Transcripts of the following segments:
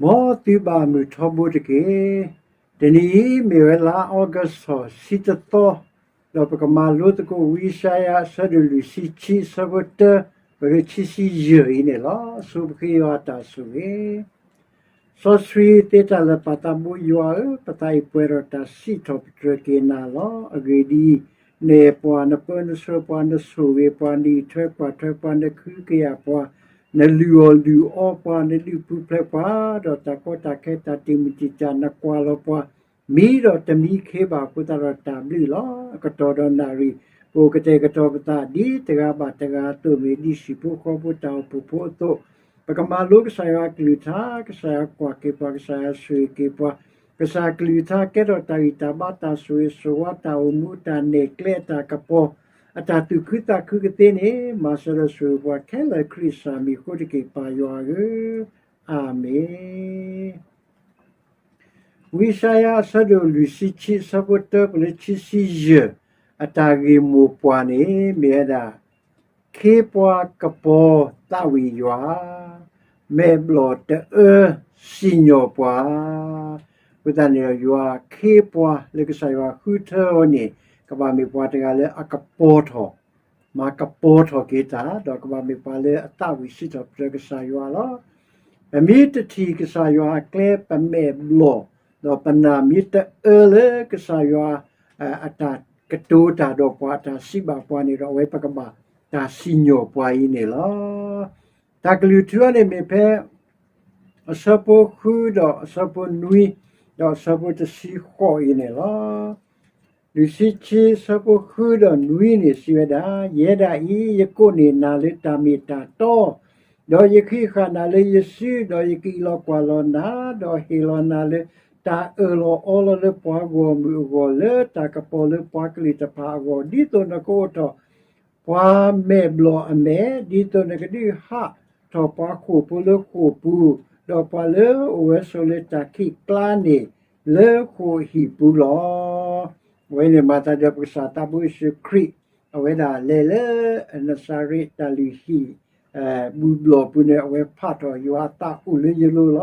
မ်သုဘၣ်မုာ်ထီဘိတက့ၢ်. တနံၤအံၤမ့ၢ်ဝဲလါအီကူးထီၣ်ဆံတသီ, ဒီးပကမၤလိသကိးဝံယၡါယၤ အဆၢဒိၣ်လွံၢ်ဆံခံ အဆၢဖိတၢ ပလၢခံဆံယဲၢ်အံၤန့ၣ်လီၤ. ဆိပဃ့ယွၤအတၢ်ဆိၣ်ဂ့ၤ. စီဆှံသ့တၢ်လၢာ်ပၢ်သးဘိယွၤဧၢ, ပသးအံၤပှဲၤဒီးတၢ်စံးထီၣ်ပတြၢၤက့ၤနၤလီၤ. အဂ့ၢ်ဒ်အံၤ, နအဲၣ်ပှၤ, နပၢနဆှၢပှၤ, နဆိၣ်ဂ့ၤပှၤ, နအံးထွဲကွၢ်ထွဲပှၤ, နကဟုကယာ်ပှၤ, နလုၢ်အီၣ်လုၢ်အီပှၤ, နဒုးပူၤဖျဲးပှၤ, ဒီးတၢ်ကီတၢ်ခဲတၢ်တံာ်မုၢ်တံာ်တာ် နကွၢ်လီၤပှၤ မံဒီးတမံခ့ဘၣ်အဃိသတးဒီးတၢ်ဘျုးလီၤ. အကတီၢ်ဒီးနၣ်ရံၣ် ပအိၣ်ကတဲာ်ကတီၤပသးဒ်တဂၤဘၣ်တဂၤအသိး မ့ၢ်ဒ်ဆံးဖိဃီဖိတၢ်အိၣ်ဖှိၣ်ဖိအသိး, ပကမၤလိကစၢ်ယွၤအကလုၢ်ကထါ, ကစၢ်ယွၤကွၢ်က့ၤပှၤ, ကစၢ်ယွၤဆိၣ်ဂ့ၤက့ၤပှၤ, ကစၢ်ကလုၢ်ကထါကဲထီၣ်တၢ်ဂံၢ်တၢ်ဘါတၢ်ဆိၣ်ဂ့ၤဆိၣ်ဝါတၢ်အိၣ်မူတၢ်နဲၣ်ကျဲအတၢ်ကပီၤ, အတၢ်သူၣ်ခုသးခုကသ့န့ၣ် မၤစၢၤဒီးဆိၣ်ဂ့ၤပှၤခဲလၢာ်ခရံာ်အမံၤအဃိတက့ၢ် ပၢ်ယွၤဧၢ, အၤမ့ၣ်. ဝံယၡါယၤအဆၢဒိၣ်လွံၢ်ဆံခံ အဆၢဖိတၢ ပလၢခံဆံယဲၢ် အတၢ်ဂ့ၢ်မိၢ်ပှၢ်န့ၣ် မ့ၢ်ဝဲဒၣ် ခ့ပှၤကပီၤသးဝံၣ်ယွၤ, မဲာ်ဘျီၣ်တအၢစံၣ်ညီၣ်ပှၤ, အဃိသတးန့ၣ်ဒီး ယွၤခ့ပှၤလၢကစၢ်ယွၤဃုထၢအီၤန့ၣ် ကဘၣ်မ့ၢ်ပှၤတဂၤလၢအကပီၤထီၣ် မၤကပီၤထီၣ်က့ၤတၢ် ဒီးကဘၣ်မ့ၢ်ပှၤလၢအသးဝံၣ်စံးထီၣ်ပတြၢၤကစၢ်ယွၤလီၤ. ပမ့ၢ်တထံၣ်ကစၢ်ယွၤအကျဲ ပမဲာ်ဘျီၣ်, ဒီးပနၢ်မ့ၢ်တအၢလၢကစၢ်ယွၤ အတၢ်ကတိၤတၢ်ဒီးပှၤ အတၢ်စံးဘၣ်ပှၤန့ၣ်ဒီး အဝဲပကဘၣ်တၢ်စံၣ်ညီၣ်ပှၤအံၤန့ၣ်လီၤ. တၢ်ကလုၢ်ထူအံၤန့ၣ်မ့ၢ်ဖဲ အဆၢဖိဃုဒီးအဆၢဖိနွံ ဒီးအဆၢဖိတဆံဃိးအံၤန့ၣ်လီၤ. လွံၢ်ဆံခံ အဆၢဖိဃုဒီးနွံန့ၣ်စံးဝဲဒၣ်, ယဲဒၣ်အံၤ ယကိးန့ၢ်နၤလၢတၢ်မ့ၢ်တၢ်တီ, ဒီးယကဟံးဃာ်နၤလၢယစု, ဒီးယကအံးလီၤကွၢ်လီၤနၤ, ဒီးဟ့ၣ်လီၤနၤလၢတၢ်အၢၣ်လီၤအီလီၤလၢပှၤဂီၢ်မုၢ်အဂီၢ်, လၢတၢ်ကပီၤလၢပှၤကလုာ်တဖၣ်အဂီၢ်, ဒ်သိးနကအိးထီၣ် ပှၤမဲာ်ဘျီၣ်အမဲာ်, ဒ်သိးနကဒုးဟးထီၣ်ပှၤဃိာ်ဖိလၢဃိာ်ပူၤ, ဒီးပှၤလၢအအိၣ်ဝဲဆိးလၢတၢ်ခံးကျါန့ၣ် လၢဃိာ်အဟံၣ်ပူၤလီၤ. အဝဲန့ၣ်မၤသးဒီးပကစၢ်သးဘိယ့ၣ်ၡူးခရံာ် အဝဲဒၣ်လဲၤလၢနစၤရ့းတၢ်လုၢ်ဟံၣ် ဘူၣ်ဘျီၣ်ပူၤန့ၣ် အဝဲဖးထီၣ်ယွၤအသးအိၣ်လၢယလိၤ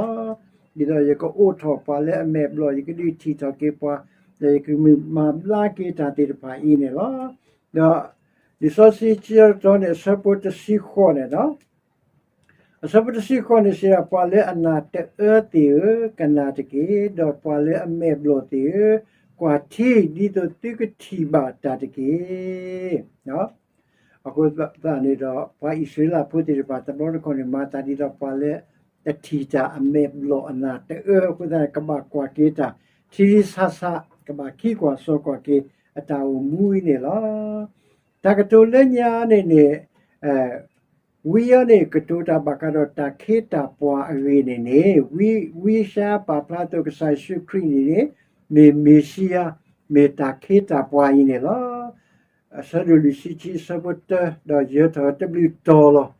လီၤ. ဒ်သိးယကအိးထီၣ်ပှၤလၢအမဲာ်ဘျီၣ်, ယကဒုးထံၣ်ထီၣ်က့ၤပှၤ, ဒီးယကမၤဘျါက့ၤတၢ်သ့ၣ်တဖၣ်အံၤန့ၣ်လီၤ. ဒီးလံာ်စီဆှံခံဆၢတတီန့ၣ် အဆၢဖိတဆံဃိးန့ၣ်လီၤ. အဆၢဖိတဆံဃိးန့ၣ်စံးဒၣ်, ပှၤလၢအနၢ်တအၢသ့ၣ်ဧၢ, ကနၣ်တက့ၢ်, ဒီးပှၤလၢအမဲာ်ဘျီၣ်သ့ၣ်ဧၢ, ကွၢ်ထံ, ဒ်သိးသုကထံၣ်ဘၣ်တၢ်တက့ၢ်. အဃိသတးန့ၣ်ဒီး ပှၤအံၣ်စရ့လးဖိသ့ၣ်တဖၣ် တဘျီတခီၣ်န့ၣ် မၤသးဒ်သိးပှၤလၢတထံၣ်တၢ်အမဲာ်ဘျီၣ်အနၢ်တအၢအဃိသတးန့ၣ် ကဘၣ်ကွၢ်က့ၤတၢ် ထံထံဆးဆး, ကဘၣ်ခံကွၢ်စိကွၢ်က့ၤအတၢ်အိၣ်မူအံၤန့ၣ်လီၤ. တၢ်ကတိၤလၢညါန့ၣ်န့ၣ် ဝံအံၤန့ၣ် ကတိၤတၢ်ဘၣ်ဃးဒီးတၢ်ခ့တၢ်ပှၤအဂ့ၢ်န့ၣ်န့ၣ် ဝံယၡါယၤပာ်ဖျါအသိး ကစၢ်ယ့ၣ်ၡူးခရံာ်န့ၣ်န့ၣ် မ့ၢ်မ့ၤၡံယၤ, မ့ၢ်တၢ်ခ့တၢ်ပှၤအံၤန့ၣ်လီၤ. အဆၢဒိၣ်လွံၢ်ဆံခံ အဆၢဖိတၢ ဒီးယဲထီၣ်တဘျုးတီၤလီၤ.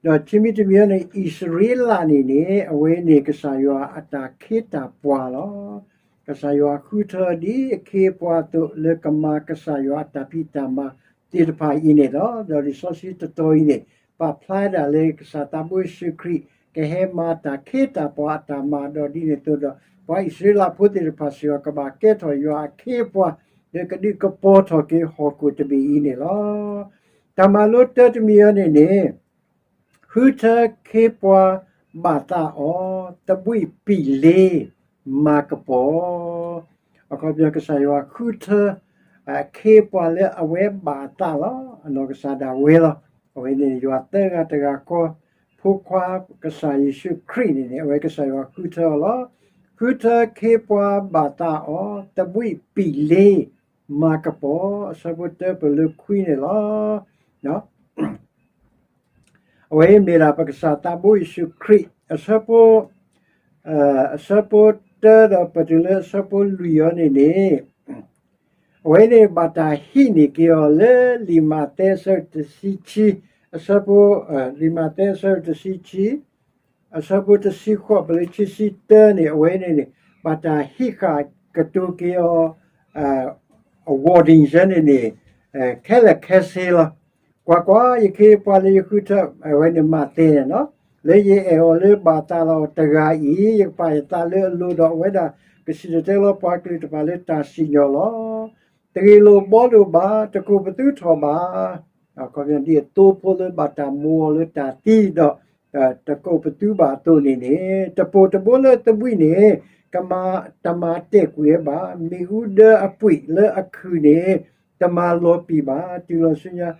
ဒီးခံမံၤတမံၤန့ၣ် အံၣ်စရ့လးန့ၣ်န့ၣ် အဝဲန့ၣ်ကစၢ်ယွၤအတၢ်ခ့တၢ်ပှၤလီၤ. ကစၢ်ယွၤဃုထၢဒ်အခ့အပှၤအသိး လၢကမၤကစၢ်ယွၤအတၢ်ဖံးတၢ်မၤသ့ၣ်တဖၣ်အံၤန့ၣ်လီၤ. ဒီးလံာ်စီဆှံတတီၤအံၤန့ၣ် ပာ်ဖျါဒၣ်လၢကစၢ်သးဘိယ့ၣ်ၡူးခရံာ် ကဟဲမၤတၢ်ခ့တၢ်ပှၤအတၢ်မၤ ဒီးဒ်န့ၣ်အသိးဒီး ပှၤအံၣ်စရ့လးဖိသ့ၣ်တဖၣ်စ့ၢ်ကီး ကဘၣ်ကဲထီၣ်ယွၤအခ့အပှၤ လၢကဒုးကပီၤထီၣ်က့ၤဟီၣ်ခိၣ်တဘ့ၣ်အံၤန့ၣ်လီၤ. တၢ်မၤလိတၢတမံၤအံၤန့ၣ်န့ၣ် ဃုထၢခ့ပှၤဘၣ်သးအီၤ, သဘှံးပံာ်လ့ မၤကပီၤ. အခီပညီကစၢ်ယွၤဃုထၢ အခ့အပှၤလၢအဝဲဘၣ်အသးလီၤ. အနီၢ်ကစၢ်ဒၣ်ဝဲလီၤ. အဝဲန့ၣ်ယွၤသၢဂၤတဂၤဃီ ဖိခွါကစၢ်ယ့ၣ်ၡူးခရံာ်န့ၣ်န့ၣ် အဝဲကစၢ်ယွၤဃုထၢအီၤလီၤ. ဃုထၢခ့ပှၤဘၣ်သးအီၤ, သဘှံးပံာ်လ့ မၤကပီၤ, အဆၢဖိတၢပလၢခွံန့ၣ်လီၤ. အဝဲအံၤမ့ၢ်ဒၣ်ပကစၢ်သးဘိယ့ၣ်ၡူးခရံာ် အဆၢဖိ အဆၢဖိတၢဒီးပတုၤလၢအဆၢဖိလွံၢ်အံၤန့ၣ်န့ၣ် အဝဲန့ၣ်ဘၣ်တၢ်ဟံးန့ၢ်က့ၤအီၤလၢလံာ်မးသဲအဆၢဒိၣ်တဆံခံ, အဆၢဖိ လံာ်မးသဲအဆၢဒိၣ်တဆံခံ အဆၢဖိတဆံဃိး ပလၢခံဆံတၢန့ၣ် အဝဲန့ၣ်န့ၣ် ဘၣ်တၢ်ဟံးဃာ်ကတိၤက့ၤအီၤ အဝီၤဒံၣ်စဲန့ၣ်န့ၣ် ခဲလၢာ်ခဲဆ့လီၤ. ကွၢ်ကွၢ်, ယခ့ပှၤလၢယဃုထၢ အဝဲန့ၣ်မးသဲန့ၣ်လီၤ. လၢယအဲၣ်အီၤလၢဘၣ်သးလီၤတဂၤအံၤ, ယကပာ်ယသးလၢအလိၤ, ဒီးအဝဲဒၣ်ကစံၣ်တဲၤတဲလီၤပှၤကလုာ်တဖၣ်လၢတၢ်စံၣ်ညီၣ်လီၤ. တဂ့ၢ်လိာ်ဘှီလိာ်ဘၣ်, တကိးပသူထီၣ်ဘၣ်. ဒ်အသိဖိလၢဘၣ်တၢ်မူအီၤလၢတၢ်သံဒီး တကိးပသူဘၣ်အသိးန့ၣ်န့ၣ်, တပိၢ်တဘိလၢသဘှံးန့ၣ် တမၤတဲာ်ကွံာ်ဝဲဘၣ်. မ့ၣ်အူဒၢအပှံာ်လၢအခုၣ်န့ၣ် တမၤလီၤပံာ်ဘၣ်. တုၤလီၤဆူညါ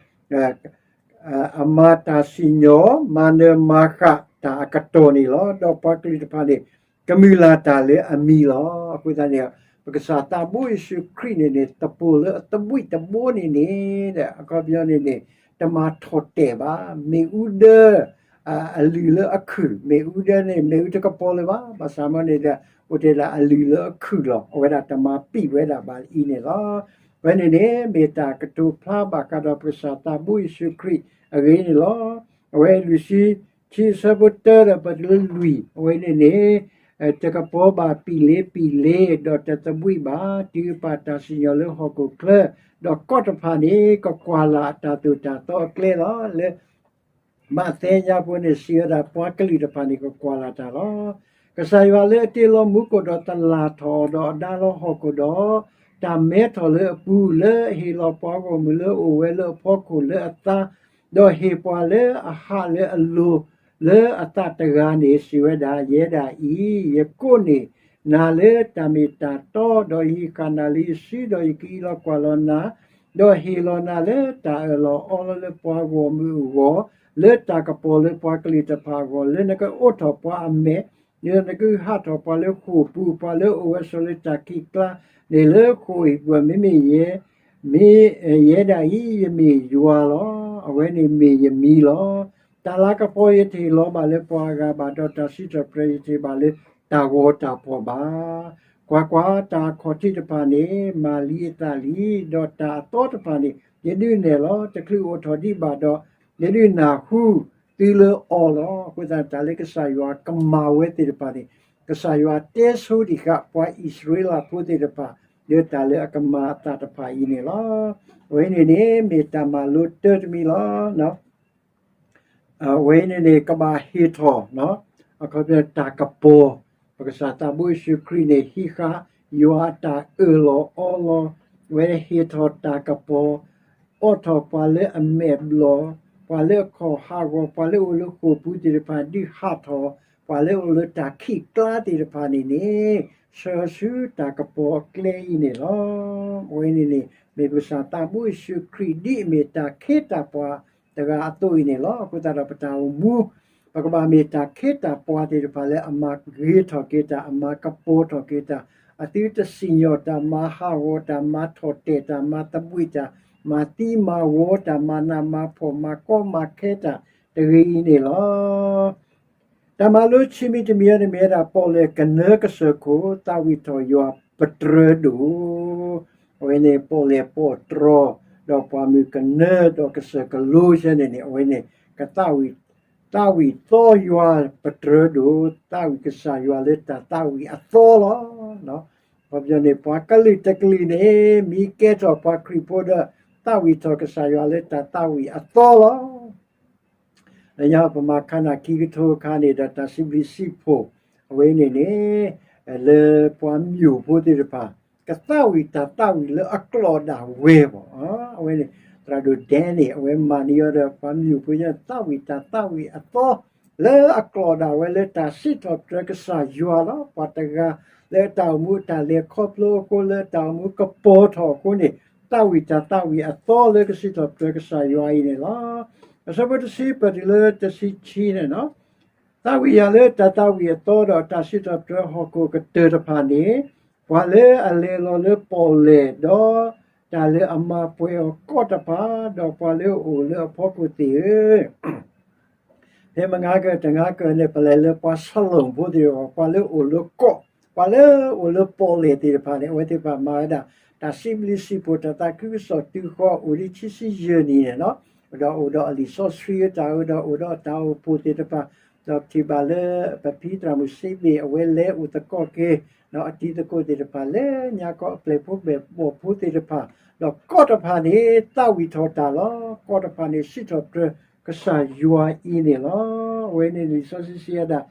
အမၤတၢ်စံၣ်ညီၣ်, မၤနၢၤမၤဃၣ်တၢ်အကတီၢ်န့ၣ်လီၤ. ဒီးပှၤကလုာ်တဖၣ်န့ၣ် ကမုၢ်လၢ်တၢ်လၢအမံၤလီၤ. အဃိသတးန့ၣ် ပကစၢ်သးဘိယ့ၣ်ၡူးခရံာ်န့ၣ်န့ၣ် တပိၢ်လၢအသဘှံးတဘိန့ၣ်န့ၣ် အခီပညီန့ၣ်န့ၣ် တမၤထီၣ်တဲာ်ဘၣ်. မ့ၣ်အူဒၢ အလုၢ်လၢအခုၣ်, မ့ၣ်အူဒၢန့ၣ် မ့ၣ်အူတကပီၤလၢၤဘၣ်, ဘၣ်ဆၣ်မ့ၢ်န့ၣ်ဒီး အိၣ်ထဲဒၣ်အလုၢ်လၢအခုၣ်လီၤ. အဝဲဒၣ်တမၤပံာ်ဝဲဒၣ်ဘၣ်အံၤန့ၣ်လီၤ. အဝဲန့ၣ်န့ၣ် မ့ၢ်တၢ်ကတိၤဖျါဘၣ်ဃးဒီးပကစၢ်သးဘိယ့ၣ်ၡူးခရံာ်အဂ့ၢ်န့ၣ်လီၤ. အဝဲလွံၢ်ဆံခံအဆၢဖိတၢဒီးပတုၤလၢလွံၢ်, အဝဲန့ၣ်န့ၣ် တကပီၤဘၣ်ပံာ်လ့ပံာ်လ့, ဒီးတသဘှံးဘၣ်, တုၤပာ်တၢ်စံၣ်ညီၣ်လၢဟီၣ်ခိၣ်ချၢ, ဒီးကီၢ်တဖၣ်န့ၣ် ကကွၢ်လၢ်အတၢ်သိၣ်တၢ်သီအကျဲလီၤ. လၢ မးသဲညါဖိန့ၣ် စံးဝဲဒၣ်ပှၤကလုာ်တဖၣ်န့ၣ် ကကွၢ်လၢ်တၢ်လီၤ. ကစၢ်ယွၤလၢအတ့လီၤမူခိၣ်ဒီးသလၣ်ထီၣ်အီၤဒီးအဒါလၢဟီၣ်ခိၣ်ဒီး တၢ်မဲထီၣ်လၢအပူၤ, လၢအဟ့ၣ်လီၤပှၤဂီၢ်မုၢ်လၢအအိၣ်ဝဲလၢအဖီခိၣ်လၢအသါ, ဒီးဟ့ၣ်ပှၤလၢအဟးလၢအလိၤ လၢအသးတဂၤန့ၣ် စံးဝဲဒၣ်, ယဲဒၣ်အံၤ ယကိးန့ၢ်နၤလၢတၢ်မ့ၢ်တၢ်တီ, ဒီးယဟံးဃာ်နၤလၢယစု, ဒီးယကအံးလီၤကွၢ်လီၤနၤ, ဒီးဟ့ၣ်လီၤနၤလၢတၢ်အၢၣ်လီၤအီလီၤလၢပှၤဂီၢ်မုၢ်အဂီၢ်, လၢတၢ်ကပီၤလၢပှၤကလုာ်တဖၣ်အဂီၢ်, လၢနကအိးထီၣ်ပှၤအမဲာ်, လၢနကဟးထီၣ်ပှၤလၢဃိာ်ပူၤ, ပှၤလၢအအိၣ်ဝဲဆိးလၢတၢ်ခံးကျါန့ၣ်လၢဃိာ်အံၤပူၤ, မ့မ့ၢ်ယဲ, မ့ၢ်ယဲဒၣ်အံၤ ယမ့ၢ်ယွၤလီၤ. အဝဲန့ၣ်မ့ၢ်ယမံၤလီၤ. တၢ်လၤကပီၤယတဟ့ၣ်လီၤဘၣ်လၢပှၤအဂၤဘၣ်, ဒီးတၢ်စံးထီၣ်ပတြၢၤယတဟ့ၣ်ဘၣ်လၢတၢ်ဂီၤတၢ်ဖှီၣ်ဘၣ်. ကွၢ်ကွၢ်, တၢ်အခီၣ်ထံးတဖၣ်န့ၣ် မၤလံအသးလံ, ဒီးတၢ်အသီတဖၣ်န့ၣ် ယဒုးနဲၣ်လီၤ. တချုးအိၣ်ထီၣ်ဒံးဘၣ်ဒီး ယဒုးနၢ်ဟူသုလၢအီၤလီၤ. အဃိသတး တၢ်လၢကစၢ်ယွၤကမၤဝဲသ့ၣ်တဖၣ်န့ၣ် ကစၢ်ယွၤတဲဆိဒံးဃာ်ပှၤအံၣ်စရ့လးဖိသ့ၣ်တဖၣ် လၢတၢ်လၢအကမၤအသးတဖၣ်အံၤန့ၣ်လီၤ. အဝဲန့ၣ်န့ၣ် မ့ၢ်တၢ်မၤလိတၢ်တမံၤလီၤ. အဝဲန့ၣ်န့ၣ် ကဘၣ်ဟ့ၣ်ထီၣ် အခီပညီတၢ်ကပီၤ, ပကစၢ်သးဘိယ့ၣ်ၡူးခရံာ်န့ၣ် ဟံးဃာ်ယွၤအတၢ်အၢၣ်လီၤအီလီၤ, အဝဲဟ့ၣ်ထီၣ်တၢ်ကပီၤ, အိးထီၣ်ပှၤလၢအမဲာ်ဘျီၣ်, ပှၤလၢအခီၣ်ဟးဂီၤ, ပှၤလၢအိၣ်လၢဃိာ်ပူၤသ့ၣ်တဖၣ် ဒုးဟးထီၣ်, ပှၤလၢအိၣ်လၢတၢ်ခံးကျါသ့ၣ်တဖၣ်န့ၣ်န့ၣ် ဆှၢဆူတၢ်ကပီၤအကျဲအံၤန့ၣ်လီၤ. အဝဲန့ၣ်န့ၣ် မ့ၢ်ပကစၢ်သးဘိယ့ၣ်ၡူးခရံာ် ဒ်အမ့ၢ်တၢ်ခ့တၢ်ပှၤတဂၤအသိးအံၤန့ၣ်လီၤ. အဃိသတးဒီးပတၢ်အိၣ်မူ ပကဘၣ်မ့ၢ်တၢ်ခ့တၢ်ပှၤသ့ၣ်တဖၣ်လၢအမၤဂ့ၤထီၣ်က့ၤတၢ်, အမၤကပီၤထီၣ်က့ၤတၢ်, အသုတစံၣ်ညီၣ်တၢ်, မၤဟးဂီၤတၢ်, မၤထီၣ်တဲာ်တၢ်, မၤသဘှံးတၢ်, မၤသံမၤဝီတၢ်, မၤနးမၤဖှီၣ်, မၤကီမၤခဲတၢ်တဂ့ၤအံၤန့ၣ်လီၤ. တၢ်မၤလိခံမံၤတမံၤအံၤန့ၣ် မ့ၢ်ဝဲဒၣ် ပီၣ်လဲၣ်ကနၢကစၢၢ်ခိၣ် သးဝံၣ်ထီၣ်ယွၤပတြၢၤဒိၣ်, အဝဲန့ၣ် ပီၣ်လဲၣ်ပိာ်တြီၤ ဒီးပှၤမုၢ်ကနၢ ဒီးကစၢၢ်ကလိဆဲန့ၣ်န့ၣ် အဝဲန့ၣ် ကသးဝံၣ်, သးဝံၣ်သီယွၤပတြၢၤဒိၣ်, သးဝံၣ်ကစၢ်ယွၤလၢတၢ်သးဝံၣ်အသီလီၤ. အခီပညီန့ၣ် ပှၤကလုာ်တကလုာ်န့ၣ် မ့ၢ်ကဲထီၣ်ပှၤခရံာ်ဖိဒီး သးဝံၣ်ထီၣ်ကစၢ်ယွၤလၢတၢ်သးဝံၣ်အသီလီၤ. လၢညါပမၤခါနၢ်ခံကထိအခါန့ၣ်ဒီး တၢ်စံးဘျုးစံးဖှိၣ် အဝဲန့ၣ်န့ၣ် လၢပှၤမၠိၣ်ဖိသ့ၣ်တဖၣ် ကသးဝံၣ်တၢ်သးဝံၣ်လၢအကျိာ်ဒၣ်ဝဲဘၣ်. အဝဲန့ၣ် သရၣ်ဒိၣ်ဒဲန့ၣ် အဝဲမၤန့ၢ်အီၤဒီး ပှၤမၠိၣ်ဖိညါ သးဝံၣ်တၢ်သးဝံၣ်အသီ လၢအကျိာ်ဒၣ်ဝဲလၢတၢ်စံးထီၣ်ပတြၢၤကစၢ်ယွၤလီၤ. ပှၤတဂၤလၢအတၢ်အိၣ်မူအတၢ်လဲၤခီဖျိအဃိ လၢအတၢ်အိၣ်မူကပီၤထီၣ်အဃိန့ၣ် သးဝံၣ်တၢ်သးဝံၣ်အသီလၢကစံးထီၣ်ပတြၢၤကစၢ်ယွၤအံၤန့ၣ်လီၤ. အဆၢဖိတဆံပတုၤလၢတဆံခံန့ၣ် သးဝံၣ်ယၤလၢတၢ်သးဝံၣ်အသီဒီးတၢ်စံးထီၣ်ပတြၢၤဟီၣ်ခိၣ်ကတၢၢ်တဖၣ်န့ၣ် ပှၤလၢအလဲၤလီၤလၢပီၣ်လဲၣ် ဒီးတၢ်လၢအမၤပှဲၤအီၤကိးတဖၣ် ဒီးပှၤလၢအအိၣ်လၢအဖီခိၣ်သ့ၣ်ဧၢ, ဖဲမုၢ်ဂၤကတဂၤကန့ၣ် ပလဲၤလၢပှၤစလိၣ်ဖိသ့ၣ်တဖၣ် ပှၤလၢအအိၣ်လၢကီၢ် ပှၤလၢအအိၣ်လၢပီၣ်လဲၣ်သ့ၣ်တဖၣ်န့ၣ် အဝဲသ့ၣ်တဖၣ်မၤဝဲဒၣ် တၢ်စံးဘျုးစံးဖှိၣ် တၢ်သးခုကစီၣ်တုၤဃီၤ အိၣ်ဒံးခံဆံယဲၢ်နံၣ်န့ၣ်လီၤ. ဒီးအိၣ်ဒီးအလံာ်စီဆှံအတၢ်အၢ ဒီးအိၣ်ဒီးအတၢ်အိၣ်ဖှိၣ်သ့ၣ်တဖၣ်, ဒီးထံၣ်ဘၣ်လၢပဖံသရၣ်မုၣ်စ့ဘ့ၣ် အဝဲလဲၤအိၣ်သကိးက့ၤ ဒီးအတံၤသကိးသ့ၣ်တဖၣ် လၢညါကီးအပျဲၢ်ဖိဘီၣ်ဖိသ့ၣ်တဖၣ်, ဒီးကိးတဖၣ်န့ၣ် သးဝံၣ်ထီၣ်တၢ်လီၤ. ကိးတဖၣ်န့ၣ် စံးထီၣ်ပတြၢၤ ကစၢ်ယွၤအံၤန့ၣ်လီၤ. အဝဲန့ၣ်လံာ်စီဆှံစံးဝဲဒၣ်,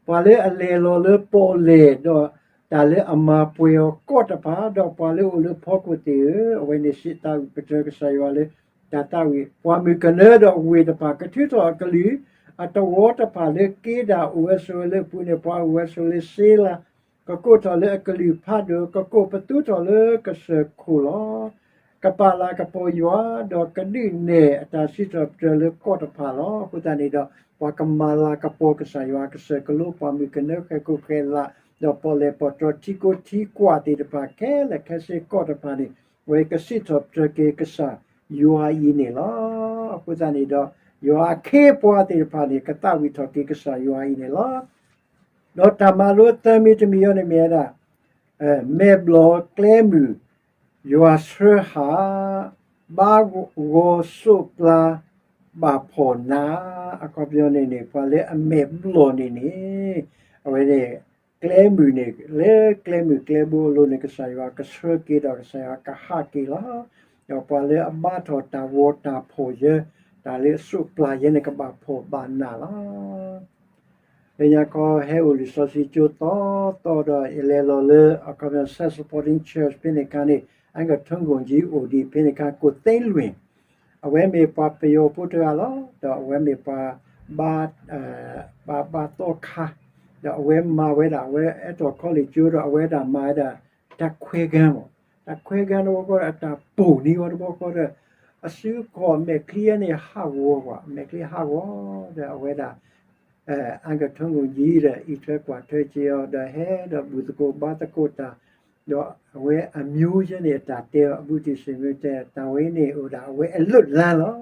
ပှၤလၢအလဲၤလီၤလၢပီၣ်လဲၣ်ဒီးတၢ်လၢအမၤပှဲၤအီၤကိးတဖၣ်, ဒီးပှၤလၢအိၣ်လၢဖီခိၣ်သ့ၣ်ဧၢ, အဝဲန့ၣ်စံးတၢ်အုၣ်ကတၢၢ်ကစၢ်ယွၤလၢတၢ်သးဝံၣ်, ပှၤမုၣ်ကနၢဒီးဝ့ၢ်တဖၣ် ကထုးထီၣ်အကလုၢ်, အတဝီတဖၣ်လၢက့ဒၣ်အိၣ်ဝဲဆိးဝဲလၢအပူၤန့ၣ် ပှၤအိၣ်ဝဲဆိးလၢစ့လး, ကကိးထီၣ်လၢအကလုၢ်ဖးဒိၣ်, ကကိးပသူထီၣ်လၢကစၢၢ်ခိၣ်လီၤ. ကပာ်လၤကပီၤယွၤ, ဒီးကဒုးနဲၣ်အတၢ်စံးထီၣ်ပတြၢၤလၢကိးတဖၣ်လီၤ. အဃိသတးန့ၣ်ဒီး ပှၤကမၤလၤကပီၤကစၢ်ယွၤကစၢၢ်ကလိ ပှၤမုၣ်ကနၢဃဲၤကိၣ်ဃဲၤလး, ဒီးပီၣ်လဲၣ်ပီၣ်တြီၤထံကိးထံကွၢ်သ့ၣ်တဖၣ်ခဲလၢာ်ခဲဆ့ကိးတဖၣ်န့ၣ် အဝဲကစံးထီၣ်ပတြၢၤက့ၤကစၢ်ယွၤအံၤန့ၣ်လီၤ. အဃိသတးန့ၣ်ဒီး ယွၤအခ့အပှၤသ့ၣ်တဖၣ်န့ၣ် ကသးဝံၣ်ထီၣ်က့ၤကစၢ်ယွၤအံၤန့ၣ်လီၤ. ဒီးတၢ်မၤလိသၢမံၤတမံၤအံၤန့ၣ်မ့ၢ်ဝဲဒၣ် မဲာ်ဘျီၣ်ကျဲမုၢ် ယွၤဆှၢဟး, ဘါဂီၤစိးပျၤ ဘၣ်ဖှီၣ်နး, အခီပညီန့ၣ်န့ၣ် ပှၤလၢအမဲာ်ဘျီၣ်န့ၣ်န့ၣ် အဝဲန့ၣ် ကျဲမုၢ်န့ၣ် လၢကျဲမုၢ်ကျဲဘိအလိၤန့ၣ် ကစၢ်ယွၤကဆှၢက့ၤဒီးကစၢ်ယွၤကဟးက့ၤလီၤ. ဒီးပှၤလၢအဘါထီၣ်တၢ်ဂီၤတၢ်ဖှီၣ်ယၢၤ တၢ်လၢအစိးပျၤယၢၤန့ၣ် ကဘၣ်ဖှီၣ်ဘၣ်နးလီၤ. လၢညါခီဟဲအိၣ်လံာ်စီဆှံကၠိသီသီဒီး ယလဲၤလီၤလၢ အခီပညီ Saint Supporting Church ဖဲန့ၣ်အခါန့ၣ် အကထိၣ်ကိၣ်ကၠံအိၣ်ဒံးဖဲန့ၣ်အခါ ကိၣ်သ့လွံၢ် အဝဲမ့ၢ်ပှၤပယီၤဖိတဂၤလီၤ. ဒီးအဝဲမ့ၢ်ပှၤ ဘါ ဘါဘါသီခါ, ဒီးအဝဲမၤဝဲဒၣ် အဝဲအဲၣ်ဒိးခီလ့ၣ်ကၠိဒီး အဝဲဒၣ်မၤဝဲဒၣ် တၢ်ခွဲကါမး, တၢ်ခွဲကါတဘျီဃီဒီး အတၢ်ပိာ်န့ၢ်ဝဲတဘျီဃီဒီး အစုကီၢ်မဲာ်ချံန့ၣ်ဟးဂီၤကွၢ်, မဲာ်ချံဟးဂီၤဒီး အဝဲဒၣ် အကထိၣ်ကိၣ်ကၠံဒီး အံးထွဲကွၢ်ထွဲက့ၤအီၤဒီး ဟဲဒီးဘူၣ်သကိးဘါသကိးတၢ်, ဒီးအဝဲအမျိုးယဲန့ၣ် အတၢ်တဲအီၤ အဘူးတံၢ်စ့ၣ်မ့ၢ်တဲ တၢ်ဝဲန့ၣ်အိၣ်ဒၣ်အဝဲအလွတ်လမ်းလီၤ.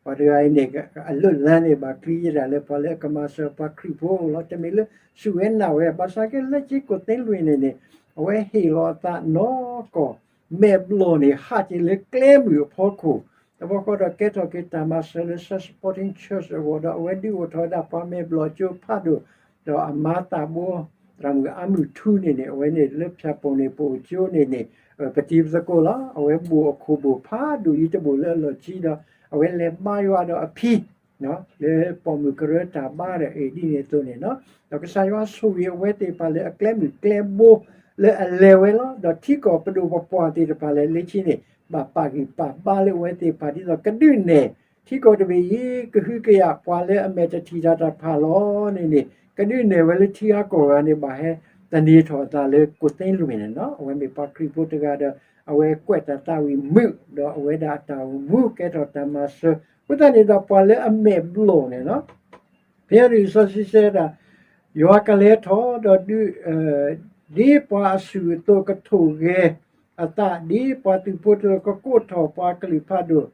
ပှၤတဂၤအံၤန့ၣ် အလွတ်လမ်းန့ၣ် ဘၣ်ချံးယဲဒၣ်လၢပှၤလၢအကမၤစၢၤပှၤခရံာ်ဖိအအိၣ်လီၤ. တမ့ၢ်လၢစူၢ်ဝဲနာ်ဝဲ ဘၣ်ဆၣ်က့လၢက့ကိၣ်သ့လွံၢ်န့ၣ်န့ၣ် အဝဲဟ့ၣ်လီၤအသးနီၢ်ကီၢ် မဲာ်ဘျီၣ်န့ၣ် ဟးက့ၤလၢကျဲမုၢ်အဖီခိၣ်, တဘျီဃီဒီးကဲထီၣ်က့ၤတၢ်မၤစၢၤလၢ Saint Supporting Church အဂီၢ်ဒီး အဝဲဒုးအိၣ်ထီၣ်ဝဲဒၣ်ပှၤမဲာ်ဘျီၣ်ကၠိဖးဒိၣ်, ဒီးအမၤသးဘိ သရၣ်မုၣ်အါမုၢ်ထူန့ၣ်န့ၣ် အဝဲန့ၣ်လၢဖၠၣ်ပိၣ်န့ၣ် ပအိၣ်ကၠိန့ၣ်န့ၣ် ပတံၤပသကိးလီၤ. အဝဲဘိၣ်အခိၣ်ဘိၣ်ဖးဒိၣ်အံၤတဘိၣ်လၢအလီၢ်ခံဒီး အဝဲလဲၤဘါယွၤဒီးအဖံ လၢပိာ်မုၣ်ကရၢတၢ်ဘါဒီး အ့ၣ်ဒ်န့ၣ်အသိးန့ၣ်လီၤ. ဒီးကစၢ်ယွၤဆိၣ်ဂ့ၤအဝဲသ့ၣ်တဖၣ်လၢအကျဲမုၢ်ကျဲဘိလၢအလဲၤဝဲလီၤ. ဒီးထံကီၢ်ပဒိၣ်ပပှၢ်သ့ၣ်တဖၣ်လၢလၢခံန့ၣ် ဘၣ်ပာ်ဂံၢ်ပာ်ဘါလၢအဝဲသ့ၣ်တဖၣ် ဒ်သိးကဒုးနဲၣ် ထံကီၢ်တဘ့ၣ်အံၤ ကဟုကယာ်ပှၤလၢအမဲာ်တထံၣ်တၢ်တဖၣ်လီၤန့ၣ်န့ၣ် ကဒုးနဲၣ်ဝဲလၢထံဂၤကီၢ်ဂၤန့ၣ် ဘၣ်ဟဲသန့ၤထီၣ်အသးလၢကိၣ်သ့လွံၢ်န့ၣ်လီၤ. အဝဲမ့ၢ်ပှၤခရံာ်ဖိတဂၤဒီး အဝဲကွဲးတၢ်သးဝံၣ်မုာ် ဒီးအဝဲဒၣ်အတၢ်အိၣ်မူကဲထီၣ်တၢ်မၤစၢၤ အဃိသတးန့ၣ်ဒီး ပှၤလၢအမဲာ်ဘျီၣ်န့ၣ်လီၤ. ဖဲအံၤလံာ်စီဆှံတဲဒၣ် ယွၤကလဲၤထီၣ်ဒီးဒုး ဒ်ပှၤအဆူၣ်အသိးကထိၣ်ဂဲၤအသး ဒ်ပှၤသုးဖိတဂၤကကိးထီၣ်ပှၤကလုာ်ဖးဒိၣ်,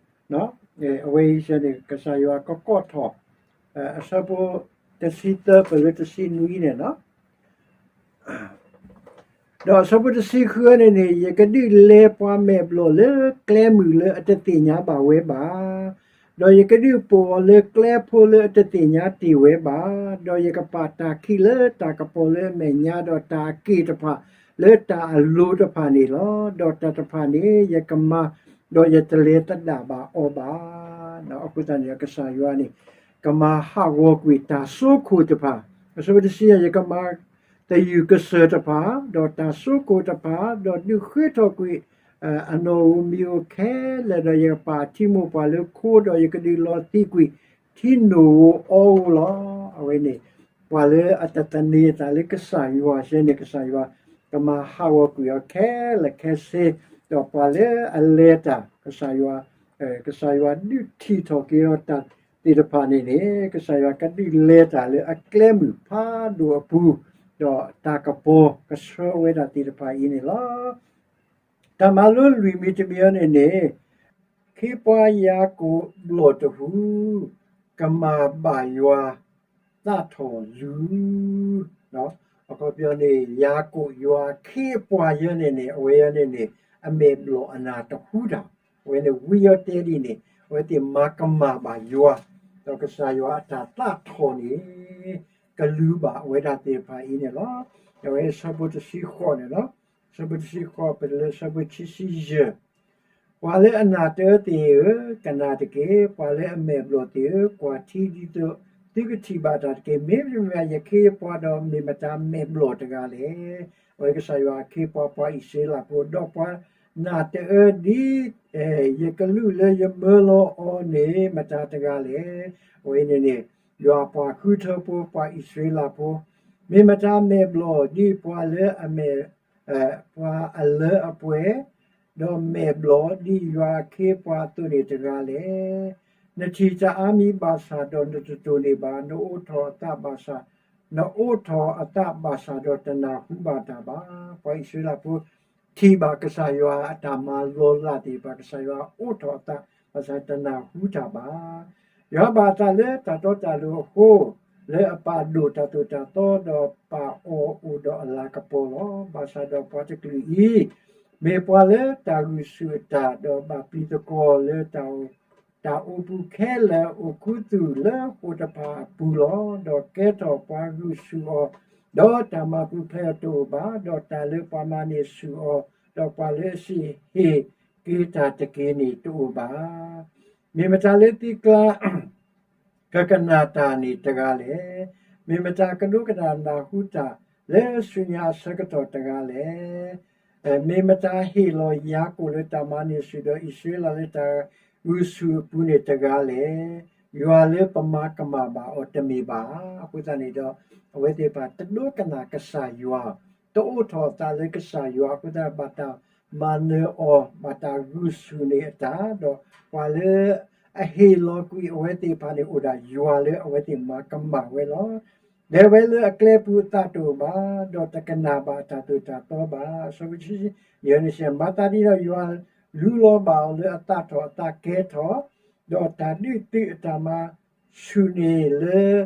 အဝဲအံၤန့ၣ် ကစၢ်ယွၤကကိးထီၣ် အဆၢဖိတဆံသၢပၢၢ်လၢတဆံနွံန့ၣ်လီၤ. ဒီးအဆၢဖိတဆံဃုန့ၣ်န့ၣ် ယကဒုးလဲပှၤမဲာ်ဘျီၣ်လၢကျဲမုၢ်လၢအတသ့ၣ်ညါဘၣ်ဝဲဘၣ်, ဒီးယကဒုးပိာ်အီၤလၢကျဲဖိလၢအတသ့ၣ်ညါတ့ၢ်ဝဲဘၣ်, ဒီးယကပာ်တၢ်ခံးလၢတၢ်ကပီၤလၢအမဲာ်ညါ ဒီးတၢ်အက့ၢ်တဖၣ်လၢတၢ်အလိၤတဖၣ်န့ၣ်လီၤ. ဒီးတၢ်တဖၣ်န့ၣ် ယကမၤ ဒီးယတလဲၤသဒၣ်ဘၣ်အီၤဘၣ်. အဃိသတးန့ၣ် ကစၢ်ယွၤန့ၣ် ကမၤဟးဂီၤကွံာ်တၢ်စိခိၣ်တဖၣ်, အဆၢဖိတဆံ ယကမၤသယုၢ်ကစၢၢ်တဖၣ်, ဒီးတၢ်စိခိၣ်တဖၣ်, ဒီးဒုးဃ့ထီၣ်ကွံာ် အနီၣ်ဧိၤမံၤဧိၤခဲလၢာ်, ဒီးယကပာ်ထံမိၢ်ပှၢ်လၢခိ, ဒီးယကဒုးလီၤသံးကွံာ်ထံနိၣ်ဧိၤအီဧိၤလီၤ. အဝဲန့ၣ် ပှၤလၢအတသန့ၤအသးလၢကစၢ်ယွၤစ့ၢ်န့ၣ် ကစၢ်ယွၤကမၤဟးဂီၤကွံာ်အီၤခဲလၢာ်ခဲဆ့, ဒီးပှၤလၢအလဲၤတၢ် ကစၢ်ယွၤ ကစၢ်ယွၤဒုးထံၣ်ထီၣ်က့ၤအီၤတၢ်သ့ၣ်တဖၣ်န့ၣ်န့ၣ် ကစၢ်ယွၤကဒုးလဲၤတၢ်လၢအကျဲမုၢ်ဖးဒိၣ်အပူၤ, ဒီးတၢ်ကပီၤကဆှၢဝဲဒၣ်သ့ၣ်တဖၣ်အံၤန့ၣ်လီၤ. တၢ်မၤလိလွံၢ်မံၤတမံၤအံၤန့ၣ်န့ၣ် ခ့ပှၤယၤကိာ်ဘျီၣ်တဟူး ကမၤဘၣ်ယွၤသးထီၣ်လူၤ, အခီပညီန့ၣ် ယၤကိာ်ယွၤခ့အပှၤယဲန့ၣ်န့ၣ် အဝဲယဲန့ၣ်န့ၣ် အမဲာ်ဘျီၣ်အနၢ်တဟူးတၢ်, အဝဲန့ၣ်ဝံယီတဲဒ်န့ၣ် အဝဲသ့ၣ်မၤကမၣ်ဘၣ်ယွၤ, ဒီးကစၢ်ယွၤအတၢ်သးထီၣ်န့ၣ် ကလူၤဘၣ်အဝဲဒၣ်သ့ၣ်တဖၣ်အံၤန့ၣ်လီၤ. အဝဲအဆၢဖိတဆံဃိးန့ၣ်လီၤ. အဆၢဖိတဆံဃိး ပတုၤလၢအဆၢဖိခံဆံယဲၢ် ပှၤလၢအနၢ်တအၢသ့ၣ်ဧၢ, ကနၣ်တက့ၢ်. ပှၤလၢအမဲာ်ဘျီၣ်သ့ၣ်ဧၢ, ကွၢ်ထံဒ်သိးသုကထံၣ်ဘၣ်တၢ်တက့ၢ်. မ့တမ့ၢ်ဘၣ် ယခ့ယပှၤဒီး မ့ၢ်မတၤမဲာ်ဘျီၣ်တဂၤလဲၣ်. အဝဲကစၢ်ယွၤအခ့အပှၤ ပှၤအံၣ်စရ့လးဖိ, ဒီးပှၤနၢ်တအၢဒ် ယကလူးလၢယမၢလီၤအီၤန့ၣ် မတၤတဂၤလဲၣ်. အဝဲန့ၣ်န့ၣ် ယွၤအပှၤဃုထၢဖိ ပှၤအံၣ်စရ့လးဖိ, မ့ၢ်မတၤမဲာ်ဘျီၣ်ဒ်ပှၤလၢအမဲာ် ပှၤအလၢအပှဲၤ, ဒီးမဲာ်ဘျီၣ်ဒ်ယွၤအခ့အပှၤအသိးန့ၣ်တဂၤလဲၣ်. နထံၣ်တၢ်အါမံၤဘၣ်ဆၣ်ဒီးနတတိၢ်န့ၢ်ဘၣ်, နအိးထီၣ်အသးဘၣ်ဆၣ်, နအိးထီၣ်အသးဘၣ်ဆၣ်ဒီးတနၢ်ဟူဘၣ်တၢ်ဘၣ်. ပှၤအံၣ်စရ့လးဖိ ထံၣ်ဘၣ်ကစၢ်ယွၤအတၢ်မၤလီၤလးသ့ၣ်တဖၣ်, ကစၢ်ယွၤအိးထီၣ်အသးဘၣ်ဆၣ်တနၢ်ဟူတၢ်ဘၣ်. ယွၤဘၣ်အသးလၢတၢ်တီတၢ်လိၤအဃိ, လၢအပာ်ဒိၣ်တၢ်သိၣ်တၢ်သီ, ဒီးပာ်အီၤအိၣ်ဒီးအလၤကပီၤလီၤ. ဘၣ်ဆၣ်ဒီးပှၤတကလုာ်အံၤ မ့ၢ်ပှၤလၢတၢ်ဂုာ်ဆူၣ်အတၢ်, ဒီးဘၣ်ပျံၤသကွီၤလၢတၢ်အိၣ်, တၢ်အိၣ်ပူၤခဲလၢာ်အိၣ်ခူသူၣ်လၢဃိာ်တဖၣ်အပူၤလီၤ. ဒီးကဲထီၣ်ပှၤဂုာ်ဆူၣ်အီၤ, ဒီးတၢ်မၤပူၤဖျဲးအီၤတအိၣ်ဘၣ်, ဒီးတၢ်လၢပှၤမၤန့ၢ်ဆူၣ်အီၤ, ဒီးပှၤလၢအစံးဟ့ၣ်က့ၤတၢ်တက့ၢ်န့ၣ်တအိၣ်ဘၣ်. မ့ၢ်မတၤလၢသုကျါ ကကနၣ်တၢ်န့ၣ်တဂၤလဲၣ်. မ့ၢ်မတၤကဒိကနၣ်နၢ်ဟူတၢ်လၢဆူညါအဆၢကတီၢ်တဂၤလဲၣ်. မ့ၢ်မတၤဟ့ၣ်လီၤယၤကိာ်လၢတၢ်မၤန့ၢ်ဆူၣ်ဒီးအံၣ်စရ့လးလၢတၢ်ဂုာ်ဆူၣ်အပူၤန့ၣ်တဂၤလဲၣ်. ယွၤလၢပမၤကမၣ်ဘၣ်အီၤတမ့ၢ်ဘၣ်. အဃိသတးန့ၣ်ဒီး အဝဲသ့ၣ်တဖၣ်တဒိကနၣ်ကစၢ်ယွၤ, တအိးထီၣ်အသးလၢကစၢ်ယွၤအဃိသတး ဘၣ်တၢ်မၤနၢၤအီၤ, ဘၣ်တၢ်ဂုာ်ဆူၣ်န့ၢ်အတၢ်, ဒီးပှၤလၢအဟ့ၣ်လီၤကွံာ်အဝဲသ့ၣ်တဖၣ်န့ၣ် အိၣ်ဒၣ်ယွၤလၢအဝဲသ့ၣ်မၤကမၣ်ဝဲလီၤ. လဲၤဝဲလၢအကျဲပူၤအသးတအိၣ်ဘၣ်, ဒီးတကနၣ်ဘၣ်အတၢ်သိၣ်တၢ်သီဘၣ်. အဆၢဖိတဆံ, ယဲန့ၣ်စံး, မၤသးဒ်ဒီးယွၤလူလီၤဘၣ်အီၤလၢအသးထီၣ်အသးကဲထီၣ်, ဒီးတၢ်ဒုးသုးအတၢ်မၤ ဆူၣ်န့ၢ်လၢ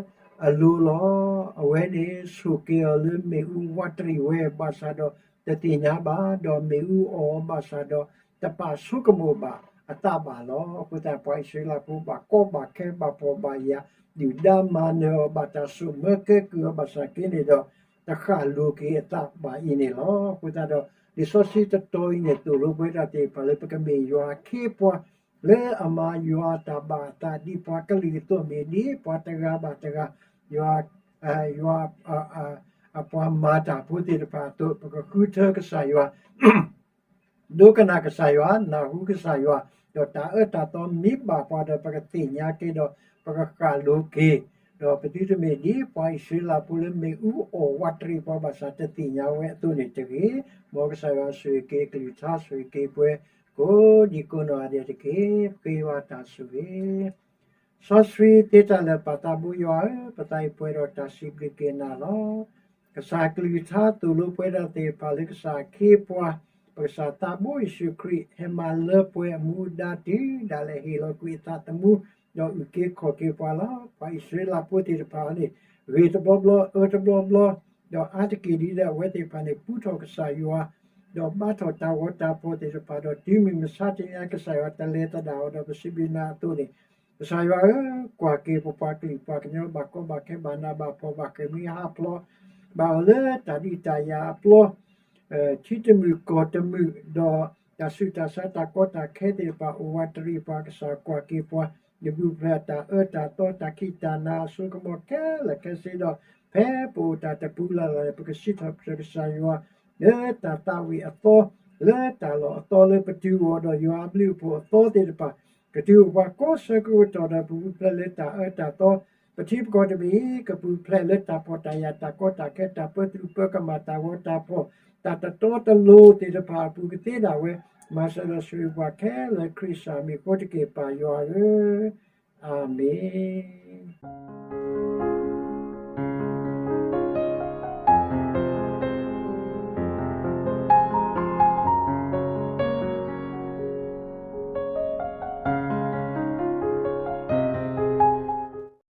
အလိၤလီၤ. အဝဲန့ၣ်ဆိၣ်က့ၤအီၤလၢမ့ၣ်အူဝးတရံးဝဲဘၣ်ဆၣ်ဒီးတသ့ၣ်ညါဘၣ်, ဒီးမ့ၣ်အူအီၣ်အီၤဘၣ်ဆၣ်ဒီးတပာ်ဆိကမိၣ်ဘၣ်အသးဘၣ်လီၤ. အဃိသတး ပှၤအံၣ်စရ့လးဖိဘၣ်ကီဘၣ်ခဲဘၣ်ဖှီၣ်ဘၣ်ယာ်, ဒုၣ်ဒါမၤနၢၤအီၤဘၣ်တၢ်စိာ်မၢကဲကုၢ်အီၤဘၣ်ဆၣ်က့န့ၣ်ဒီး တဃၣ်လိၤက့ၤအသးဘၣ်အံၤန့ၣ်လီၤ. အဃိသတးဒီး လံာ်စီဆှံတတီၤအံၤန့ၣ် သိၣ်လိပှၤဒၣ်သ့ၣ်တဖၣ်လၢပကမ့ၢ်ယွၤအခ့အပှၤ လၢအမၤယွၤအတၢ်ဘၣ်အသးဒ်ပှၤကလုာ်အသိးမ့ၢ်ဒ်ပှၤတဂၤဘၣ်တဂၤ, ယွၤ, ယွၤ, အပှၤမၤတၢ်ဖိသ့ၣ်တဖၣ်အသိး ပကဃုထၢကစၢ်ယွၤ, ဒိကနၣ်ကစၢ်ယွၤ, နၢ်ဟူကစၢ်ယွၤ, ဒီးတၢ်အၢတၢ်သီမ့ၢ်ဘၣ်ပှၤဒီး ပကသ့ၣ်ညါက့ၤဒီး ပကဃၣ်လိၤက့ၤ, ဒီးပသုတမ့ၢ်ဒ်ပှၤအံၣ်စရ့လးဖိလၢမ့ၣ်အူအီၣ်ဝးတရံးပှၤဘၣ်ဆၣ် တသ့ၣ်ညါဝဲအသိးန့ၣ်တဂ့ၤ. မ်ကစၢ်ယွၤဆိၣ်ဂ့ၤက့ၤအကလုၢ်ကထါ ဆိၣ်ဂ့ၤက့ၤပှၤ ကိးဒံကိးနီၢ်ဂၤဒဲးတက့ၢ်. ပဃ့ယွၤတၢ်ဆိၣ်ဂ့ၤ စီဆှံသ့တၢ်လၢာ် ပၢ်သးဘိယွၤဧၢ, ပသးအံၤပှဲၤဒီးတၢ်စံးဘျုးက့ၤနၤလီၤ. ကစၢ်အကလုၢ်ကထါသိၣ်လိပှၤဒၣ်သ့ၣ်တဖၣ်လၢကစၢ်အခ့အပှၤ, ပကစၢ်သးဘိယ့ၣ်ၡူးခရံာ် ဟဲမၤလၢပှဲၤအမူအဒါတုၤဒၣ်လဲာ် ဟ့ၣ်လီၤကွံာ်အသးသမူ, ဒီးအုၣ်က့ၤခီၣ်က့ၤပှၤလီၤ. ပှၤအံၣ်စရ့လးဖိသ့ၣ်တဖၣ်န့ၣ် ဂ့ၤတဘျီဘျီ အၢတဘျီဘျီ, ဒီးအါတက့ၢ်ဒ်လဲၣ် အဝဲသ့ၣ်တဖၣ်န့ၣ် ပူထီၣ်ကစၢ်ယွၤ ဒီးဘါထီၣ်တၢ်ဂီၤတၢ်ဖီၣ်သ့ၣ်တဖၣ်ဒီး တုၤမုၢ်မဆါတနံၤအံၤ ကစၢ်ယွၤတလဲၤသဒၣ်အီၤဒီး ပစံးဘျုးနၤအသိးန့ၣ်, ကစၢ်ယွၤဧၢ, ကွၢ်က့ၤပပှၤကလုာ်ပှၤကညီ ဘၣ်ကီဘၣ်ခဲ ဘၣ်နးဘၣ်ဖှီၣ် ဘၣ်ဃ့ၢ်မှံဟးဖျိး, ဘၣ်အိၣ်လၢတၢ်ဒုးတၢ်ယၤအပျီ ထံတမုာ်ကီၢ်တမုာ်, ဒီးတၢ်ဆူးတၢ်ဆါတၢ်ကီတၢ်ခဲသ့ၣ်တဖၣ် အိၣ်ဝးတရံးပှၤ ကစၢ်ကွၢ်က့ၤပှၤ, နပူၤဖျဲးတၢ်အၢတၢ်သီ တၢ်ခံးတၢ်နၤ အစိကမီၤခဲလၢာ်ခဲဆ့ဒီး, ဖဲပအိၣ်တၢ်တပူၤလၢ်လၢ်န့ၣ် ပကစံးထီၣ်ပတြၢၤကစၢ်ယွၤ လၢတၢ်သးဝံၣ်အသီ, လၢတၢ်လီၢ်အသီလၢပတုၤအီၤဒီးယွၤအဘျုးအဖှိၣ်အသီသ့ၣ်တဖၣ်, ကတုၤအိၣ်ပှၤကိးဆၢကတီၢ်ဒီး ပပူၤဖျဲးလၢတၢ်အၢတၢ်သီ, ပထံပကီၢ်တဘ့ၣ်အံၤ ကပူၤဖျဲးလၢတၢ်ဖှီၣ်တၢ်ယာ် တၢ်ကီတၢ်ခဲ တၢ်ပၢသုပၢကမၣ် တၢ်ဂီၤတၢ်ဖီၣ် တၢ်တတီတလိၤသ့ၣ်တဖၣ်အပူၤကသ့ဒၣ်ဝဲ, မၤစၢၤဒီးဆိၣ်ဂ့ၤပှၤခဲလၢာ် ခရံာ်ကစၢ်မံၤအဃိတက့ၢ် ပၢ်ယွၤဧၢ, အၤမ့ၣ်.